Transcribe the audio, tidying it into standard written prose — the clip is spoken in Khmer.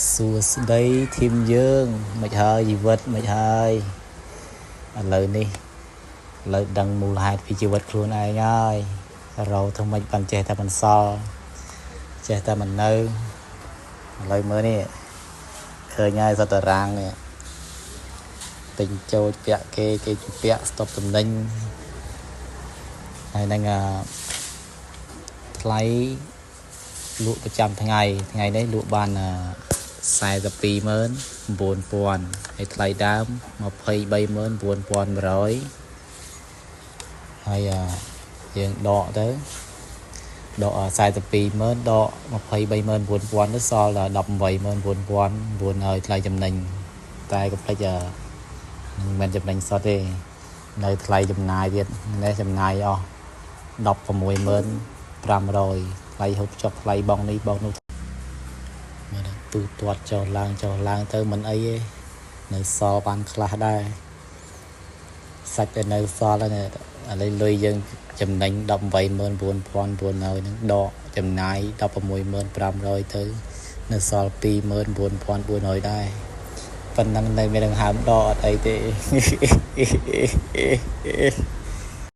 សួស្តី team យើងមិនហើយជីវិតមិនហើយឥឡូវនេះឥឡូវដឹងមូលហេតុពីជីវិតខ្លួនឯងហើយរោធ្វើម៉េចបានចេះតែបន្សល់ចេះតែមិននៅឥឡូវមើលនេះឃើញហើយសត្វតារាងនេះទិញចូលពាក់គេគេជំពាក់ស្តុបតំណែងហើយនឹងថ្លៃលក់ប្រចាំថ្ងៃថ្ងៃនេះលក់បាន 429,000ហើយថ្លៃដើម 23,9100ហើយយើងដកទៅដក420,000ដក23,9000ទៅសល់ដល់18,9900ហើយថ្លៃចំណេញតែកុំភ្លេចនឹងមិនចំណេញសុទ្ធទេនៅថ្លៃចំណាយទៀតនេះចំណាយអស់16,500ថ្លៃហូបចុកថ្លៃបងនេះបងនោះមើលទូទាត់ចុះឡើងចុះឡើងទៅមិនអីទេនៅសល់បានខ្លះដែរសាច់តែនៅសល់ហ្នឹងឥឡូវលុយយើងចំណេញ189,900ហ្នឹងដកចំណាយ16,500ទៅនៅសល់29,400ដែរប៉ុណ្ណឹងនៅមានដង្ហើមដកអត់អីទេ។